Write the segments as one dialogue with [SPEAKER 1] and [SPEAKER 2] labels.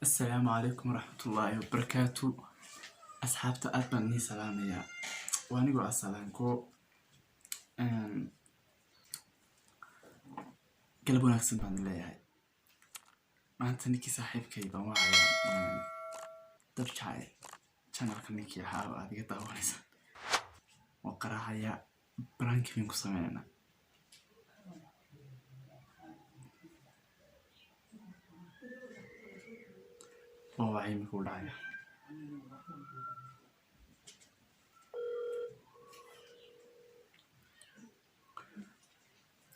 [SPEAKER 1] Asalaamu calaykum waraxmatullaahi wabarakaatu. Asxaabta, aad baan idiin salaamayaa. Waa anigoo ah Salaanko. Galab wanaagsan baan idin leeyahay. Maanta ninkii saaxiibkay baan wacayaa, Dab Jacayl channelka ninkii ahaa oo aad iga daawanaysa. Waan qaraacayaa, prank baan ku sameynaynaa. Waa wacay, imika u dhacaya.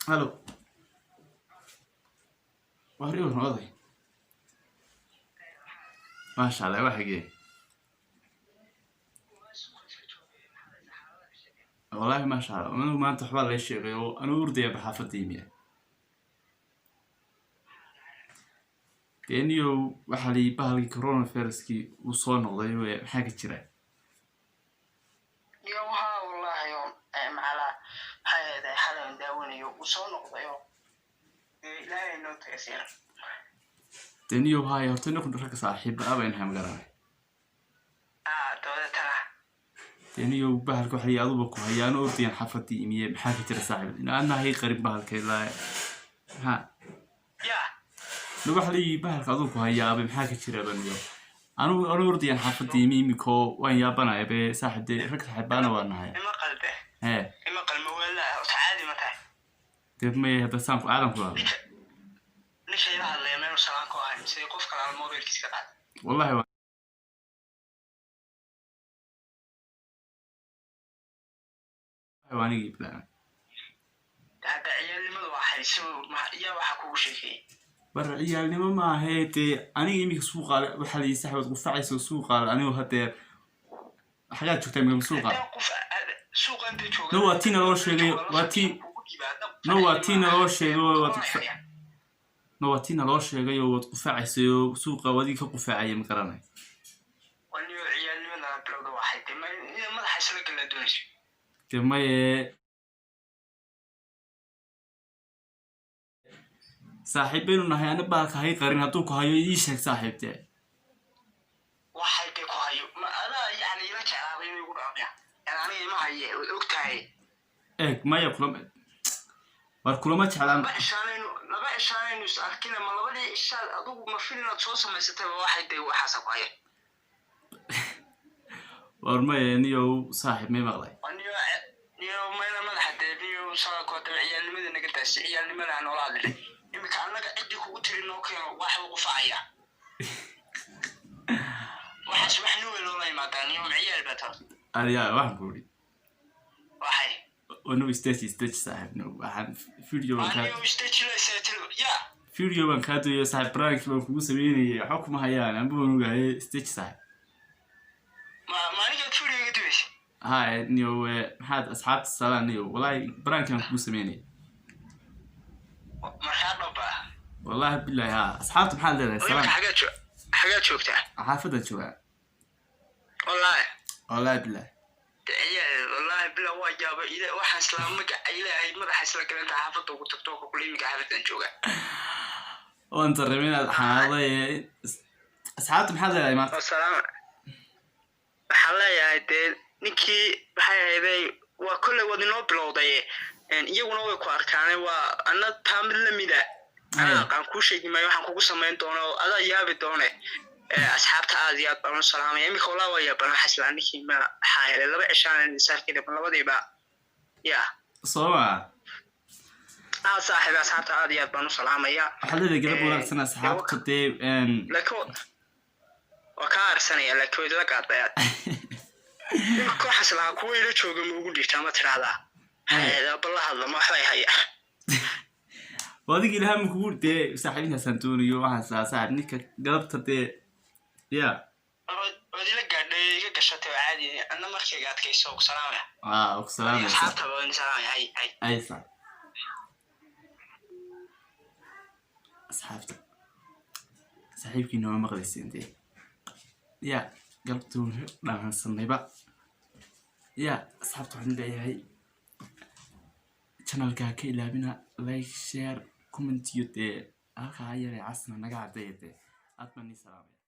[SPEAKER 1] Halo, waa riwan oday. Maasha Allah, waa xagee? Wallaahi maasha Allah, anigu maanta waxbaa lay sheegay oo anuu ordaya baxaafadda yimi. Dee niyow, waxaa la yii bahalkii coronaviruskii uu soo noqday, maxaa ka jira?
[SPEAKER 2] Iyo haa, wallaahi oo macalaa maxay ahayd, xalay aan daawanayo uu soo noqday oo dee Ilaahay noo taysiira.
[SPEAKER 1] Dee niyow, haaya, horta ninku ragga saaxiiba ah baynahay, ma garanay.
[SPEAKER 2] Ah, dabadeetana
[SPEAKER 1] Dee niyow, bahalka waxa la yii aduba ku hayaa, anuu ordayan xaafadii imiye. Maxaa ka jira, saaxiib? In adna hay qarin bahalka ilaa maxaa
[SPEAKER 2] ya
[SPEAKER 1] no, waxa la yii bahalka aduu ku hayaaba, maxaa ka jira baniyo? Anuu ordayaan xaafadii imi imikoo, waan yaabanaya be saaxiib. Dee rag saaxiibaana waa nahay.
[SPEAKER 2] Ima qalbe
[SPEAKER 1] hee
[SPEAKER 2] ima qalme, waalaa horta caadi ma tahay?
[SPEAKER 1] Dee maya, hadda saan ku aadan ku hadla.
[SPEAKER 2] Ninka ila hadlaya meenu salaan ku ahayn sidii qof kale aan mobilkiisa ka qaad.
[SPEAKER 1] Wallahi waa anigii bilaabay.
[SPEAKER 2] Hadda ciyaalnimadu waa xayso, yaa waxa kugu sheekeeyey?
[SPEAKER 1] War ciyaalnimo maahee, dee aniga iminka suuqaale waxaa la yii saxibad qufacayso suuqaale. Anigu hadeer xagaad joogtaa imika suuqa?
[SPEAKER 2] Haddaan qof suuqa inta jooga.
[SPEAKER 1] No, waa tii naloo sheegay, waa tii no, waa tii naloo sheegay oo waad no, waa tii naloo sheegay oo waad qufacaysay oo suuqa wadii ka qufacaya, ma garanay.
[SPEAKER 2] Waniyo ciyaalnimada bilowda waxay dee ma madaxa isla gala doonayso.
[SPEAKER 1] Dee maye saaxiib baynu nahay, ana bahalka hay qarin, hadduu ku hayo ii sheeg saaxiib dee.
[SPEAKER 2] Waxay dee ku hayo ma adaa yani ila jeclaaday inuu igu dhaco, yani aniga ima haye, waad og tahay.
[SPEAKER 1] Eeg, maya, kulama war kulama jeclaan.
[SPEAKER 2] Laba cishaanaynu is arkina, ma labadii cishaad adigu ma fil inaad soo samaysatayba, waxay dee waxaasa ku haya.
[SPEAKER 1] War maya niyow, saaxiib, may maqlay?
[SPEAKER 2] Niyo niyo mayna madaxa dee niyo salaanku hadaba ciyaalnimada naga daasi, ciyaalnimada ha noola hadlin. Imika annaga ciddii kugu tiri noo keeno, waxbuu qufacaya, waxaas wax nuwe loola imaadaa. Niyo ciyaal baa taas.
[SPEAKER 1] Adiyaa waxaan ku idhi
[SPEAKER 2] waxay
[SPEAKER 1] no, stage stage saaxiib, no, waxaan video baan kaa
[SPEAKER 2] niyo stage la saatil ya
[SPEAKER 1] video baan kaa duuyo saaxiib, prank baan kugu sameynayay, waxba kuma hayaan, anba waan ogahay. Stage saaxiib.
[SPEAKER 2] Ma aniga video iga dubaysa?
[SPEAKER 1] Hay niyow, maxaad asxaabta salaan niyow, wallahi prank baan kugu sameynayay.
[SPEAKER 2] Markaa dhaba?
[SPEAKER 1] Wallahi billahi, ha, asxaabta maxaad leedahay?
[SPEAKER 2] Imika
[SPEAKER 1] salaan.
[SPEAKER 2] Xagaa joogtaa?
[SPEAKER 1] Xaafadda joogaa.
[SPEAKER 2] Wallaahi?
[SPEAKER 1] Wallahi billahi.
[SPEAKER 2] Ciyaal, wallaahi bila waa yaaba ila waxaan islaa magaca Ilaahay madaxa isla galanta xaafadda ugu tagto oo kule imika xaafadan joogaa.
[SPEAKER 1] Waan dareemay inaad xanaaday. Asxaabta maxaad leedahay maanta?
[SPEAKER 2] Wasalaam, waxaan leeyahay dee ninkii maxay ahayday, waa kolley waad inoo bilowday, iyaguna way ku arkaane, waa anna taa mid lamida anaa aqaan, kuu sheegi maayo waxaan kugu samayn doono oo adaa yaabi doone. Asxaabta aad iyo aad baan u salaamaya. Imika walaa waa yaaban, waxaa islaa ninkii ma waxaa helay laba cishaan saarkida labadiiba ya.
[SPEAKER 1] Soo ma?
[SPEAKER 2] Aa saaxiib, asxaabta aad iyo aad baan u salaamaya.
[SPEAKER 1] Waxaad leedahay galab wanaagsan asxaabta dee.
[SPEAKER 2] Laakiin waa kaa arsanaya, laakiin way la gaadbayaad. Imika waxaas lahaa kuwa ila jooga ma ugu dhiibtaa, ma tidhaahdaa bal la hadla, ma waxbay haya.
[SPEAKER 1] Waa adiga ilaaha kugu dee saaxiibintaasaan doonayo, waxaan saa saaxiib ninka galabta dee ya.
[SPEAKER 2] Waad ila gaadhay, iga gashatay, waa caadi, anna markayga adkayso, ku salaamaya.
[SPEAKER 1] Waa ku salaamaya.
[SPEAKER 2] Asxaabta waan salaamaya, hay hay.
[SPEAKER 1] Ay saaxiib, asxaabta saaxiibkiina waa maqlayseen dee ya, galabta dhaansanayba ya. Asxaabta waxaan leeyahay channelka ka ilaabina like, share, comment iyo dee halkaa yare casna naga cadeeya dee. Aad baan nii salaamaya.